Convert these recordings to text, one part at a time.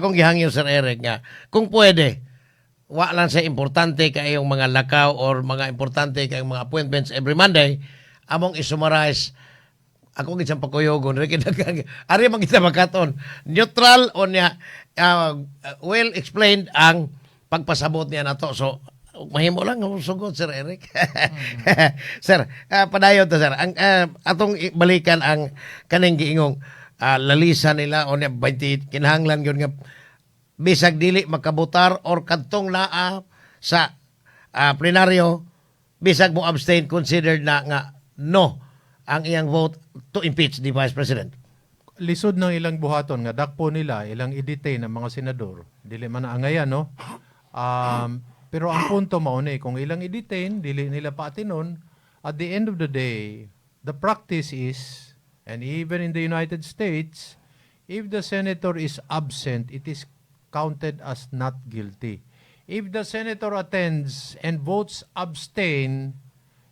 Akong gihangyo, Sir Eric, nga kung pwede, wa lang sa importante kayong mga lakaw or mga importante kayong mga appointments every Monday, among isummarize ako gid siyang pakuyogon ri kita, ari man kita makaton neutral o niya, well explained ang pagpasabot niya nato. So mahimo lang ang sugot, Sir Eric. Sir, padayon ta, sir. Ang atong balikan ang kaning giingong lalisa nila o niya 20, kinahanglan gyud nga bisag dili makabotar or kadtong naa sa plenaryo, bisag mo abstain, considered na nga no ang iyang vote to impeach the Vice President. Lisod ng ilang buhaton nga dakpo nila, ilang i-detain ang mga senador. Dili man na angayan, no? Pero ang punto mao ni, kung ilang i-detain, dili nila paatinon, at the end of the day, the practice is, and even in the United States, if the senator is absent, it is counted as not guilty. If the senator attends and votes abstain,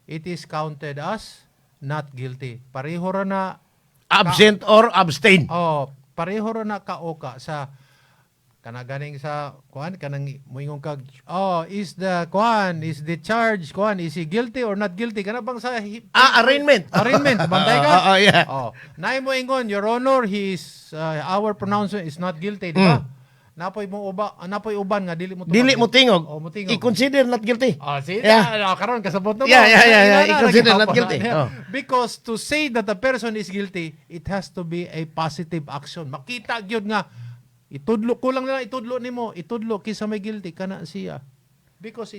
it is counted as not guilty. Pareho ra na. Absent or abstain. Oh, pareho ra na kaoka sa kana ganing sa kuan, kanang moingon kag, "Oh, is the kuan, is the charge kuan, is he guilty or not guilty?" Kana bang sa Ah, arraignment. Arraignment, bantay ka? Oo, yeah. Oh, naay mo ingon, "Your Honor, he is our pronouncement is not guilty," di ba? Napoy mo uba, napoy uban nga dili mo Dili mo tingog. Oh, mo tingog. I-consider not guilty. Ah, see, ah, karon kasabot na mo. Yeah. Ina na, I-consider not naghihapon guilty. na. Oh. Because to say that a person is guilty, it has to be a positive action. Makita gyud nga itudlo, kulang na lang itudlo nimo, itudlo kinsa may guilty, kana siya. Because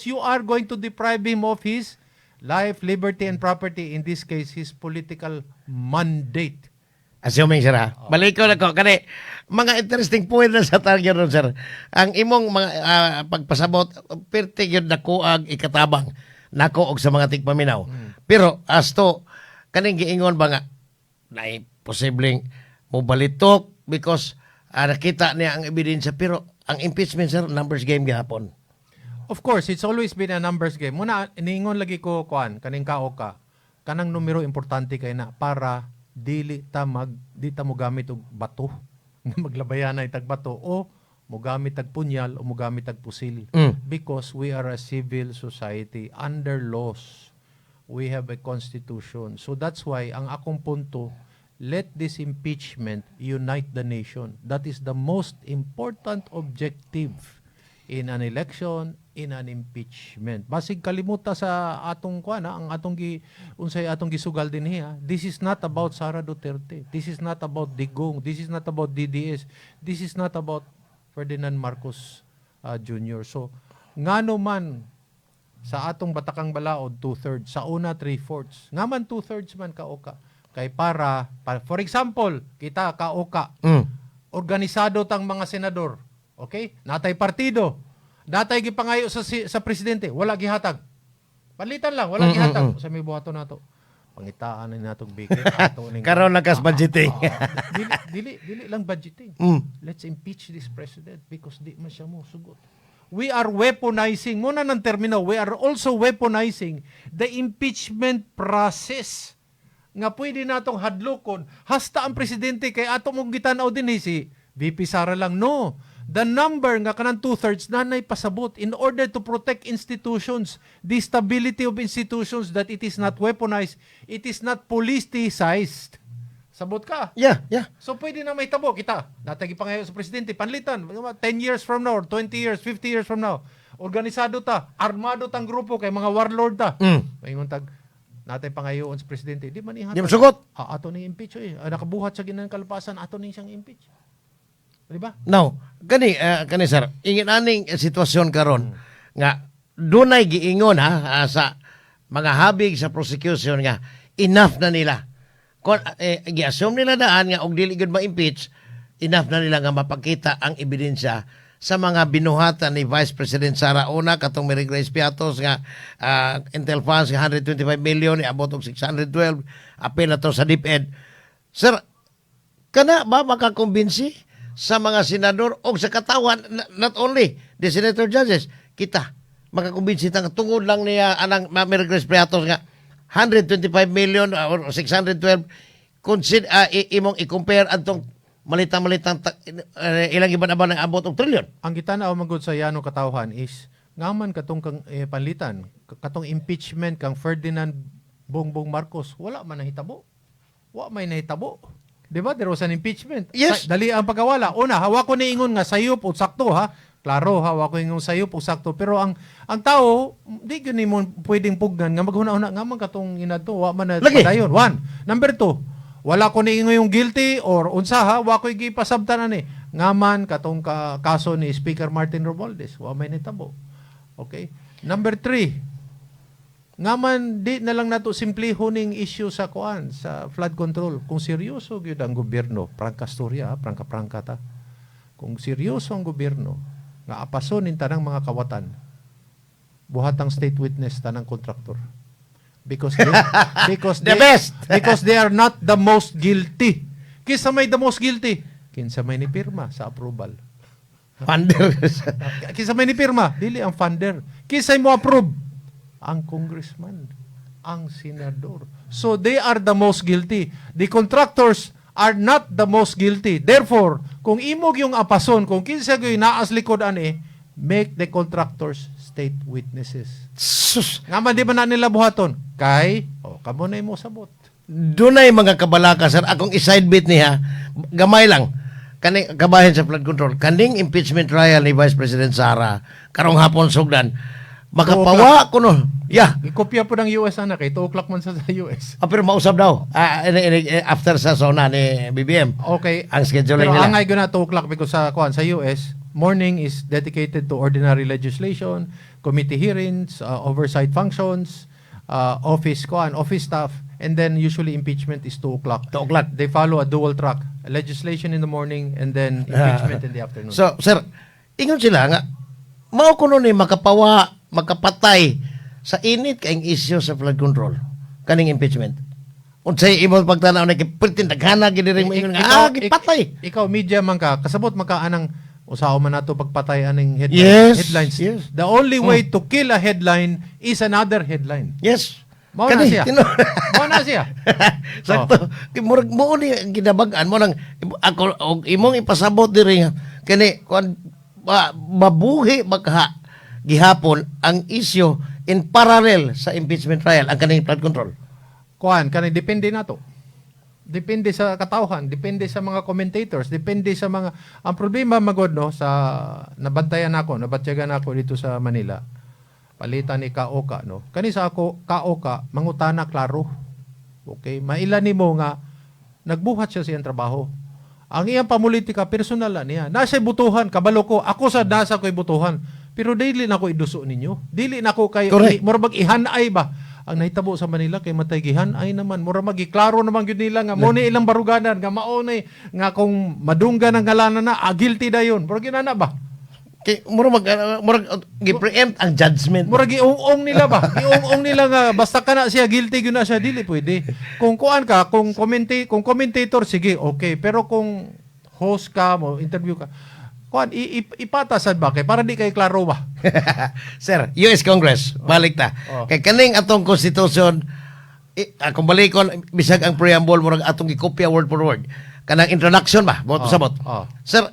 you are going to deprive him of his life, liberty and property, in this case his political mandate. Assuming, sir, ha. Balik ko na ko. Kani, mga interesting point na sa target ron, sir. Ang imong mga pagpasabot, pirti yun nakuag ikatabang nako og sa mga tigpaminaw. Pero, asto, kaning giingon ba nga, na posibleng mobalitok because nakita niya ang ebidensya, pero ang impeachment, sir, numbers game gihapon. Of course, it's always been a numbers game. Muna, niingon lagi ko, kuan, kaning kaoka, kanang numero importante kay na para dili ta mag di ta mogamit og bato nga maglabayanay tag bato o mogamit tag punyal o mogamit tag pusil because we are a civil society under laws. We have a constitution. So that's why ang akong punto, let this impeachment unite the nation. That is the most important objective in an election, in an impeachment. Basig kalimuta sa atong kuan, ang atong gi unsay atong gisugal dinhi ha. This is not about Sara Duterte. This is not about Digong. This is not about DDS. This is not about Ferdinand Marcos Jr. So ngano man sa atong batakang balaod two-thirds, sa una three-fourths. Nga man two-thirds man, kaoka? Kay para, for example, kita kaoka, organisado tang mga senador. Okay? Natay partido. Natay gipangayo sa presidente, wala gihatag. Palitan lang, wala gihatag. Sa may buhaton nato? Pangitaan na natong bikit ato ning Karon nagkas budgeting. Ah, dili dili dili lang budgeting. Let's impeach this president because di man siya mo sugot. We are weaponizing, muna ng termino, we are also weaponizing the impeachment process nga pwede natong hadlokon hasta ang presidente kay ato mong gitanaw din eh, si VP Sara lang. No. The number nga kanang two-thirds nanay pasabot in order to protect institutions, the stability of institutions, that it is not weaponized, it is not politicized. Sabot ka? Yeah. So pwede na may tabo kita. Natagi pa ngayon sa presidente, panlitan, 10 years from now, or 20 years, 50 years from now. Organisado ta, armado tang grupo kay mga warlord ta. Maingon tag natay pangayoon sa presidente, di man ihatag. Di masugot. Ah, ato ning impeach eh. Ah, nakabuhat sa ginang kalpasan, ato ning siyang impeach. Di ba? Now, kani sir, ingin aning sitwasyon karon nga dunay giingon ha, sa mga habig sa prosecution nga enough na nila. Kon gi-assume nila daan nga og dili gud ma-impeach, enough na nila nga mapakita ang ebidensya sa mga binuhatan ni Vice President Sara. Una, katong Mary Grace Piatos nga Intel funds nga 125 million, iabot og 612, apil na to sa DepEd. Sir, kana ba makakumbinsi sa mga senador o sa katawan, not only the senator judges, kita makakumbinsi ta nga tungod lang niya anang Mary Grace Piatos nga 125 million or 612, consider imong i-compare adtong Malita-malitang ilang iban ba ng abot og trilyon. Ang gitanaw man gud sa yano katawhan is ngaman katong kang panlitan, katong impeachment kang Ferdinand Bongbong Marcos, wala man nahitabo. Wa may nahitabo. Di ba? There was an impeachment. Yes. Dali ang pagkawala. Una, hawa ko niingon nga sayop o sakto ha. Klaro, hawa ko ingon sayop o sakto. Pero ang tao, di gyud nimo pwedeng pugnan nga maghuna-huna nga man katong inadto, wa man na Lagi. padayon. One. Number two, wala ko niingon yung guilty or unsa ha, wa ko gipasabtan ani. Ngaman katong kaso ni Speaker Martin Romualdez, wa may nitabo. Okay? Number three, ngaman di na lang nato simpliho ning issue sa kuan sa flood control. Kung seryoso gyud ang gobyerno, prangka storya, prangka-prangka ta. Kung seryoso ang gobyerno nga apason ning tanang mga kawatan, buhatang state witness tanang kontraktor. Because The they, best. Because they are not the most guilty. Kinsa may the most guilty? Kinsa may ni pirma sa approval. Funder. Kinsa may ni pirma? Dili ang funder. Kinsa mo approve? Ang congressman, ang senador. So they are the most guilty. The contractors are not the most guilty. Therefore, kung imog yung apason, kung kinsa gyud naas likod ani, make the contractors state witnesses. Sus. Nga man di ba na nila buhaton? Kay, oh, kamo na imo sabot. Dunay mga kabalaka, sir, akong i-side bit niya, gamay lang kani kabahin sa flood control, kaning impeachment trial ni Vice President Sara karong hapon sugdan, makapawa kuno ya. Gikopya po ng US ana kay 2 o'clock man sa US. Ah, pero mausab daw after sa SONA ni BBM ang scheduling Pero nila. angay gyud na 2 o'clock because sa kuan sa US, morning is dedicated to ordinary legislation, committee hearings, oversight functions, office kuan, office staff, and then usually impeachment is 2 o'clock. 2 o'clock. They follow a dual track, legislation in the morning and then impeachment in the afternoon. So, sir, ingon sila nga mao kuno ni makapawa, makapatay sa init kaayong issue sa flood control kaning impeachment. Unsay imong pagtanaw na kay perting daghana gid rin mo ingon nga gipatay? Ikaw media man ka, kasabot man ka anang usaho man nato pagpatay aning headline, headlines. The only way to kill a headline is another headline. Mao na Kani, siya. Mao na siya. Sakto. Kay murag mo ni ang ginabag-an mo nang ako og imong ipasabot diri nga kani kuan ba, mabuhi magha gihapon ang issue in parallel sa impeachment trial ang kaning flood control. Kuan kani, depende nato. Depende sa katawhan, depende sa mga commentators, depende sa mga, ang problema magod no sa nabantayan ako, nabatyagan ako dito sa Manila. Palitan ni Kaoka no. Kani sa ako Kaoka mangutana klaro. Okay, maila nimo nga nagbuhat siya sa iyang trabaho. Ang iyang pamulitika personal na niya. Nasa butuhan, kabalo ko. Ako sa nasa ko'y butuhan. Pero dili na ko iduso ninyo. Dili na ko kay mura bag ihanay ba? Ang nahitabo sa Manila kay matay gihanay naman. Mura magiklaro naman gyud nila nga mo ni ilang baruganan nga mao ni nga kung madunggan ang ngalanan na guilty dayon. Mura ginana ba? Kay murag mag murag gi-preempt ang judgment. Mura giung-ung nila ba? Giung-ung nila nga basta kana siya guilty gyud na siya, dili pwede. Kung kuan ka, kung commentator, sige, okay, pero kung host ka mo interview ka, kuan ipatasad ba kay para di kay klaro ba? Sir, US Congress, balik ta. Oh. Kay kaning atong constitution, kung balikon bisag ang preamble, murag atong gikopya word for word. Kanang introduction ba? Bot sabot. Sir,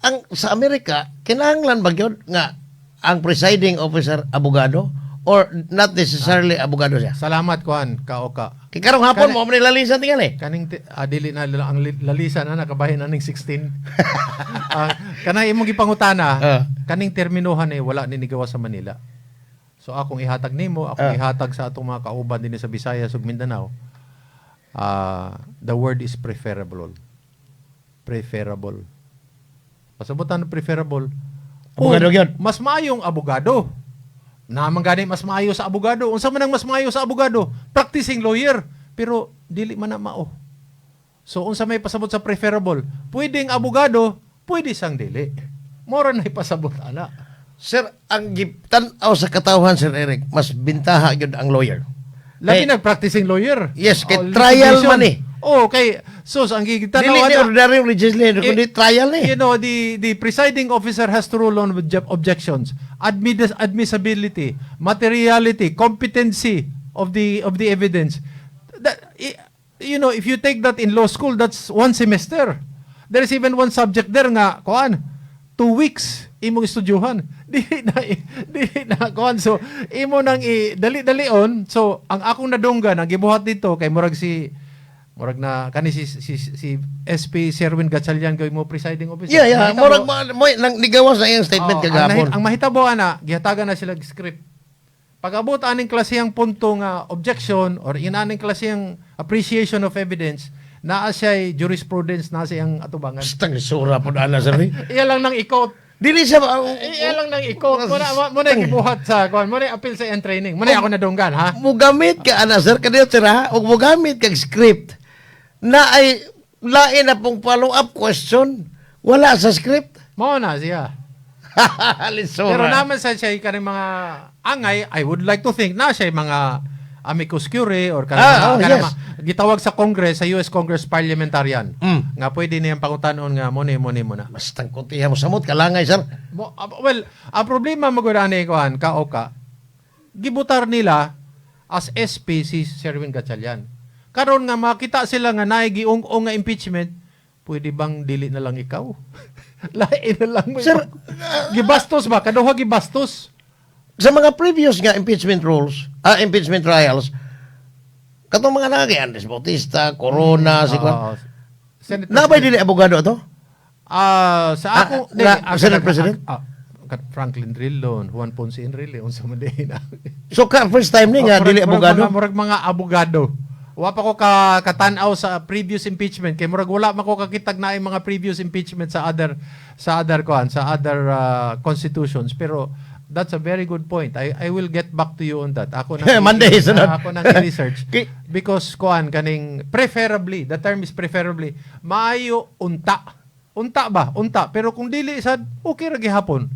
ang sa Amerika, kinahanglan ba gyud nga ang presiding officer abogado or not necessarily abogado siya? Salamat kuan kaoka. Kay karong hapon mo man lalisan tingali. Kaning dili na ang lalisan na nakabahin aning 16. Kanay imong gipangutana, kaning terminohan eh wala ni nigawa sa Manila. So akong ihatag nimo, akong ihatag sa atong mga kauban dinhi sa Visayas ug Mindanao. The word is preferable. Preferable. Pasabutan ng preferable. Abogado Oh, gyud. mas maayong abogado. Naman gani mas maayo sa abogado. Unsa man ang mas maayo sa abogado? Practicing lawyer. Pero dili man na mao. So unsa may pasabot sa preferable? Pwedeng abogado, pwede sang dili. Mora na ipasabot ana. Sir, ang gitan-aw sa katawhan, Sir Eric, mas bintaha gyud ang lawyer. Labi Kay- nag-practicing lawyer. Yes, kay Oh, trial litigation. man eh. Oh, kay sus ang gitanaw Dili ni ana. ordinary legislator kundi trial ni. The presiding officer has to rule on objections, admissibility, materiality, competency of the evidence. That, If you take that in law school, that's one semester. There is even one subject there nga kuan, 2 weeks imong estudyuhan. Dili na kuan. So imo nang i dali-dalion. So ang akong nadunggan, ang gibuhat dito kay murag na kani si SP Sherwin Gatchalian kay mo presiding officer. Yeah. Mahitabo- Murag mo nang nigawas na iyang statement Oo, kagahapon. ang mahitabo ana, gihatagan na sila og script. Pag-abot aning klaseng punto nga objection or inaning klaseng appreciation of evidence, naa siya jurisprudence na siyang atubangan. Basta sura po na, sir. Iya lang nang i-quote. Dili siya Iya lang nang i-quote. Mo na gibuhat sa kuan. Mo na appeal sa iyang training. Mo na ako nadunggan, ha. Mugamit ka ana, sir, kaniyo sir ha, ug mugamit kag script na ay lain na pong follow-up question, wala sa script. Mo na siya. Lisura. Pero naman sa siya kaning mga angay, I would like to think na siya mga amicus curiae or kanang kanang gitawag sa Congress, sa US Congress, parliamentarian. Nga pwede niyang pangutanon nga mo ni mo na. Basta kuntiha mo samot kalangay, sir. Mo, well, ang problema magud ani kuan ka o ka, gibutar nila as SP si Sherwin Gatchalian. Karon nga makita sila nga naay giung-ong nga impeachment, pwede bang dili na lang ikaw? Lain na lang mo. Sir, Gibastos ba? Kaduha gibastos. Sa mga previous nga impeachment rules, impeachment trials, katong mga nagay Andres Bautista, Corona, si Kwan. Oo. Senate Na ba'y dili abogado to? Sa ako Senate President? Franklin Drilon, Juan Ponce Enrile, unsa man din na. So ka first time ni nga dili abogado. Murag mga abogado. Wa pa ko ka katan-aw sa previous impeachment kay murag wala man ko kakitag na mga previous impeachment sa other kuan, sa other constitutions, pero that's a very good point. I will get back to you on that. Ako nang Monday, sunod. Ako nang i-research because kuan kaning preferably, the term is preferably, maayo unta. Unta ba? Unta. Pero kung dili sad, okay ra gihapon.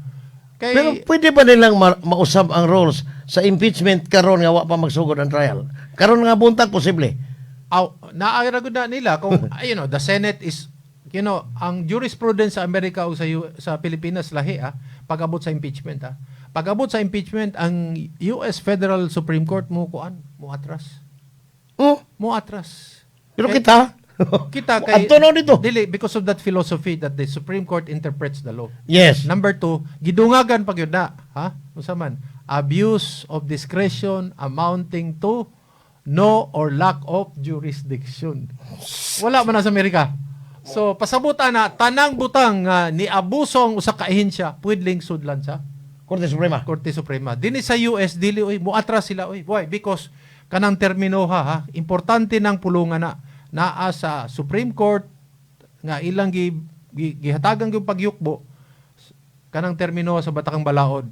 Kay Pero pwede ba nilang mausab ang rules sa impeachment karon nga wa pa magsugod ang trial? Karon nga buntag, posible? Aw, naara gud na nila kung the Senate is ang jurisprudence sa Amerika o sa Pilipinas lahi pag-abot sa impeachment. Pag-abot sa impeachment, ang US Federal Supreme Court mo kuan, mo atras. Mo atras. Pero kita kita kay Adto na dito. Dili, because of that philosophy that the Supreme Court interprets the law. Number two, gidungagan pag yun na, ha? Unsa man? Abuse of discretion amounting to no or lack of jurisdiction. Wala man na sa Amerika. So, pasabot ana, tanang butang nga ni abuso ang usa ka ahensya, pwedeng sudlan sa Korte Suprema. Korte Suprema. Dinhi sa US, dili oy, muatras sila oy. Why? Because kanang terminoha ha, importante ng pulungan na naa sa Supreme Court nga ilang gihatagan gyud pagyukbo kanang termino sa batakang balaod,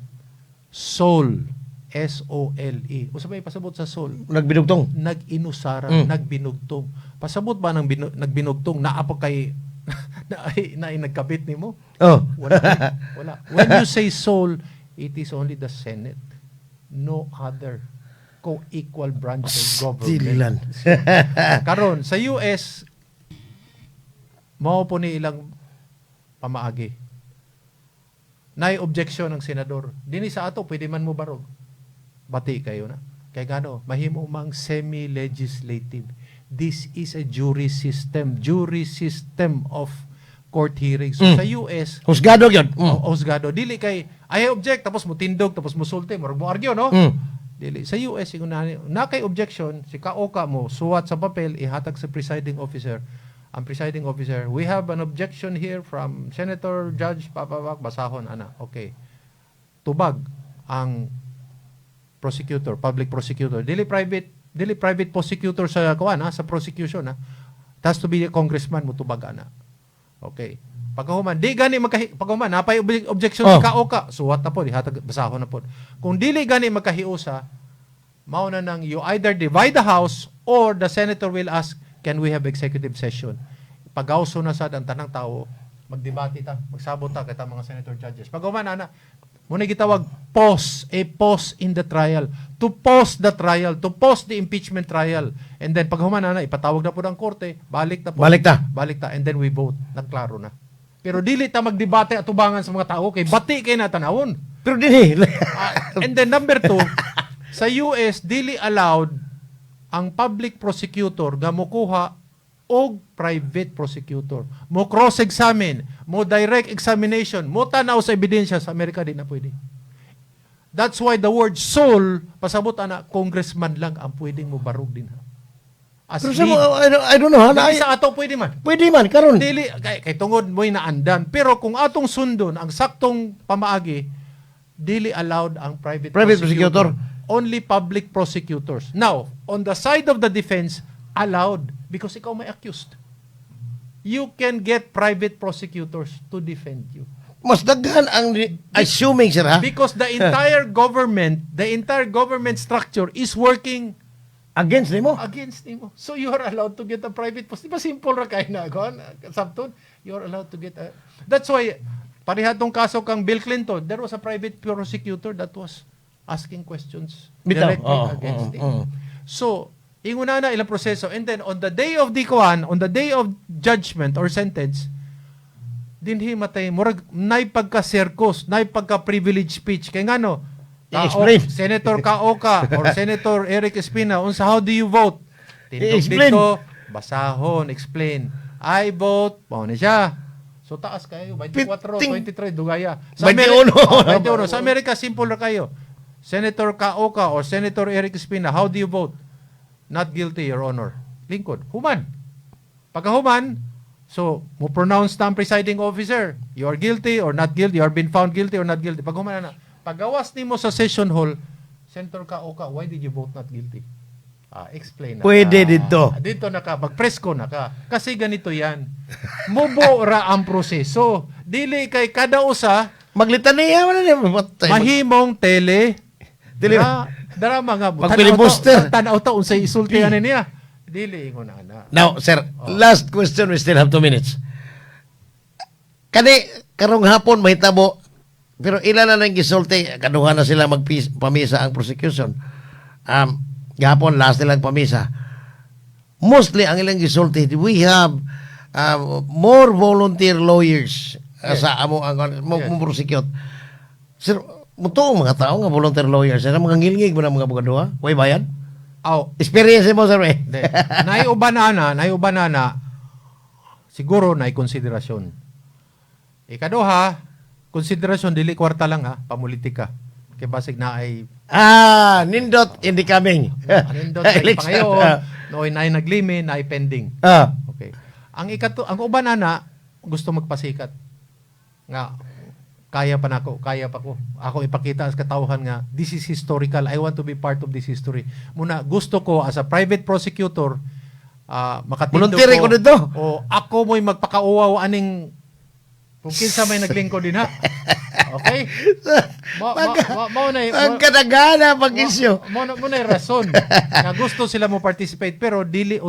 sole, S O L E. Usa may pasabot sa sole? Nagbinugtong. Nag-inusara, nagbinugtong. Pasabot ba ng nagbinugtong, naa pa kay na, na nagkabit nimo? Oh. Wala. Wala. When you say sole, it is only the Senate. No other co-equal branch of government. Dililan. Karon sa US, mao po ni ilang pamaagi. Nay objection ang senador. Dinhi sa ato, pwede man mo barog. Bati kayo na. Kay gano, mahimo mang semi-legislative. This is a jury system, jury system of court hearings. So sa US, Husgado gyud. O husgado. Dili kay I object tapos mo tindog tapos mo sulti, mo argue, no? Dili sa US, ingon na na kay objection si kaoka, mo suwat sa papel, ihatag sa presiding officer. Ang presiding officer, "We have an objection here from Senator Judge Papabak," basahon ana. Okay. Tubag ang prosecutor, public prosecutor. Dili private prosecutor sa kuan ha, sa prosecution ha. It has to be a congressman mo tubag ana. Okay. Pagkahuman, di gani magkahi pagkahuman napay objection sa kaoka, suwat na po, ihatag, basahon na po. Kung dili gani magkahiusa, mao na nang you either divide the house or the senator will ask, "Can we have executive session?" Pagawso na sad ang tanang tao, magdebate ta, magsabot ta kita mga senator judges. Paghuman ana, mo na gitawag pause, a pause in the trial. To pause the trial, to pause the impeachment trial. And then paghuman ana, ipatawag na po ng korte, balik na po. Balik ta. Balik ta and then we vote. Nagklaro na. Pero dili ta magdebate atubangan sa mga tao kay bati kay na tanawon. Pero dinhi And then number two, sa US, dili allowed Ang public prosecutor nga mokuha og private prosecutor. Mo cross-examine, mo direct examination, mo tanaw sa ebidensya. Sa Amerika, di na pwede. That's why the word "sole" pasabot ana, congressman lang ang pwedeng mo barog din ha. As Pero sa lead. I don't know, ha? Dili sa ato pwede man. Pwede man, karon. Dili kay tungod mo'y naandan. Pero kung atong sundon ang saktong pamaagi, dili allowed ang private Private prosecutor. Only public prosecutors. Now, on the side of the defense, allowed because ikaw may accused. You can get private prosecutors to defend you. Mas daghan ang assuming, sir, ha? Because the entire government structure is working Against nimo. Against nimo. So you are allowed to get a private post. Di ba simple ra kay na kon? Sabton, you are allowed to get a. That's why pareha tong kaso kang Bill Clinton, there was a private prosecutor that was asking questions Bitaw. Directly against him. So, ingon na ilang proseso, and then on the day of the kuan, on the day of judgment or sentence, dinhi matay murag nay pagka circus, nay pagka privilege speech kay ngano I-explain. Senator Kaoka or Senator Eric Espina, unsa, how do you vote? Tindog I-explain. dito, basahon, explain. I vote, mao ni siya. So taas kayo, 24, 23, dugaya. Sa 21. Oh, 21. Sa Amerika, simple ra kayo. Senator Kaoka or Senator Eric Espina, how do you vote? "Not guilty, Your Honor." Lingkod. Human. Pagkahuman, so, mo pronounce na ang presiding officer. You are guilty or not guilty. You are been found guilty or not guilty. Paghuman na na. Pagawas nimo sa session hall, "Senator Kaoka, why did you vote not guilty?" Ah, explain na Pwede ka. dito. Dito na ka. Mag-presko na ka. Kasi ganito yan. Mubo ra ang proseso. Dili kay kada usa Maglitaniya man na. Patay. Mahimong tele drama nga. Pag-filibuster. Tanaw ta unsay isulti ani niya. Dili ingon ana. Now, sir, last question. We still have 2 minutes. Kani, karong hapon, mahitabo, pero ilan na nang gisulti, kaduha na sila magpamisa ang prosecution. Gahapon, last nilang pamisa. Mostly, ang ilang gisulti, we have more volunteer lawyers sa amo ang mo, mo prosecute. Sir, mutuo mga tao nga volunteer lawyers, sir, mga ngilngig mo na mga abogado, ha? Way bayad? Aw, Experience mo, sir, eh. Hindi. Nay uban ana, siguro nay konsiderasyon. Ikaduha, konsiderasyon dili kwarta lang ha, pamulitika. Kay basig na ay Ah, nindot in the coming Nindot ay election. pangayon, nooy naay naglimi, naay pending. Okay. Ang ikato, ang uban ana gusto magpasikat. Nga kaya pa nako, kaya pa ko. Ako ipakita sa katawhan nga this is historical. I want to be part of this history. Muna gusto ko as a private prosecutor makatindog Volunteer ko dito. O ako mo'y magpakauwaw aning kung kinsa may naglingkod din ha. Okay? Mao na Ang kadagana pag isyu. Mo na rason nga gusto sila mo participate, pero dili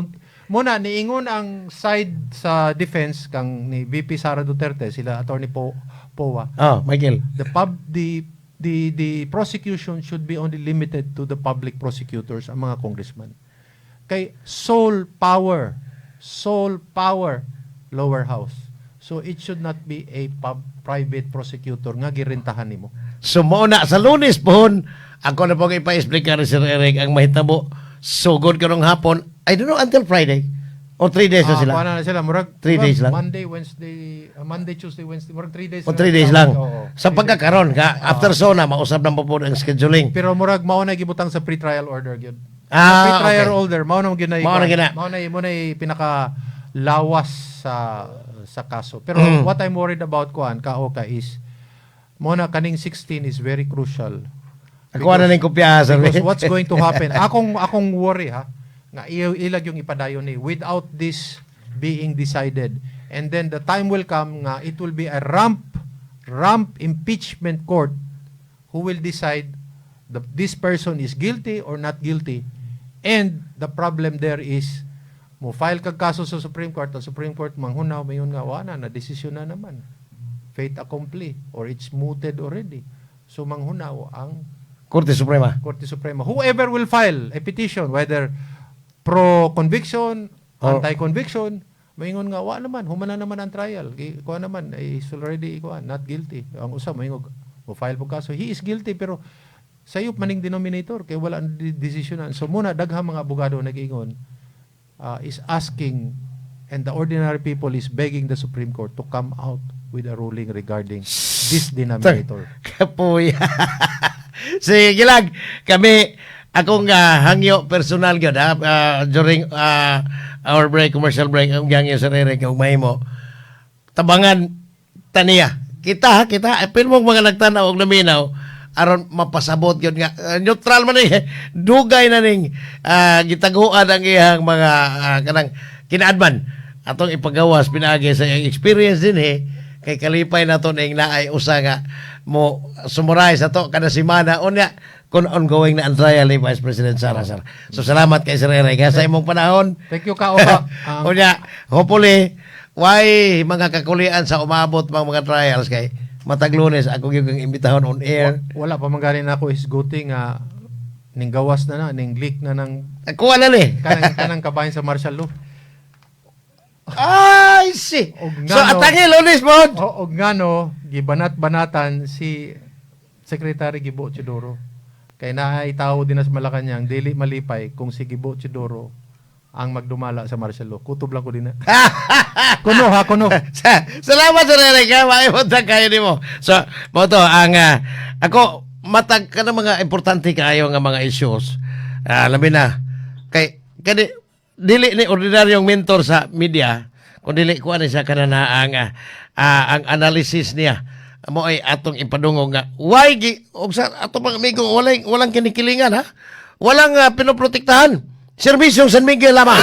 mo na niingon ang side sa defense kang ni VP Sara Duterte, sila Attorney Poa, Oh, Michael. the pub the prosecution should be only limited to the public prosecutors, ang mga congressman, kay sole power lower house, so it should not be a private prosecutor nga girentahan nimo. So mao na sa Lunes pohon, ako na po ipa-explain ni Sir Eric ang mahitabo sugod karong hapon. I don't know until Friday. O 3 days na Ah, sila. kuha na sila murag 3 days lang? Monday, Wednesday, Monday, Tuesday, Wednesday, murag 3 days. O 3 days lang. Oo, Sa 3 days. pagkakaron ka after SONA mausab na po po ang scheduling. Pero murag mao na gibutang sa pre-trial order gyud. Ah, Pre-trial okay. order mao na gyud na Mao na gyud na. Mao na pinaka lawas sa kaso. Pero what I'm worried about, kuan kaoka, is mo na kaning 16 is very crucial. Ako na ning kopya, sir. Because what's going to happen? Akong worry ha nga ilag yung ipadayon ni without this being decided. And then the time will come nga it will be a rump impeachment court who will decide this person is guilty or not guilty. And the problem there is mo file kag kaso sa Supreme Court, ang Supreme Court manghunaw, mayon nga wa na na desisyon na naman. Fait accompli or it's mooted already. So manghunaw ang Korte Suprema. Korte Suprema. Whoever will file a petition, whether pro-conviction, anti-conviction, maingon nga, wa naman, humana naman ang trial. Kuha naman, is already kuha, not guilty. Ang usa, maingon, mo file po kaso, he is guilty, pero Sayop maning denominator kay wala ang desisyonan. So muna daghang mga abogado nag-ingon is asking and the ordinary people is begging the Supreme Court to come out with a ruling regarding this denominator. Kapoy. Sige lang, kami, akong hangyo personal gyud ha, during our break, commercial break, ang gihangyo sa Eric, kung mahimo, tabangan taniya. Kita ha, kita, apil mong mga nagtanaw og naminaw, aron mapasabot gyud nga neutral man ni, dugay na ning gitaguan ang iyang mga kanang kinaadman atong ipagawas pinaagi sa iyang experience din eh, kay kalipay nato ning naay usa nga mo summarize ato kada semana unya kung ongoing na ang trial ni Vice President Sara sir. So salamat kay Sir Eric ha, sa imong panahon. Thank you, Kaoka. Ang Unya, hopefully, why mga kakulian sa umabot mga trials kay matag Lunes ako gyud kang imbitahon on air. Wala pa man gani na ako hisguti nga ning gawas na na ning leak na ng Kuha na ni. Kanang kabahin sa martial law. Ay, si. Og So ngano- atangi Lunes mo. O og ngano gibanat-banatan si Secretary Gibo Teodoro. Kay naay tawo din sa Malacañang dili malipay kung si Gibo Teodoro ang magdumala sa martial law. Kutob lang ko din na. Kuno ha, kuno. Salamat, Sir Eric ha. Makipunta kayo nimo. So, mo to ang ako matag ka ng mga importante kaayo nga mga issues. Labi na kay kani dili ni ordinaryong mentor sa media kun dili ko ani siya kanana ang analysis niya mo ay atong ipadungog nga why gi og sa ato mga amigo walang kinikilingan ha, walang pinoprotektahan, serbisyong San Miguel lamang.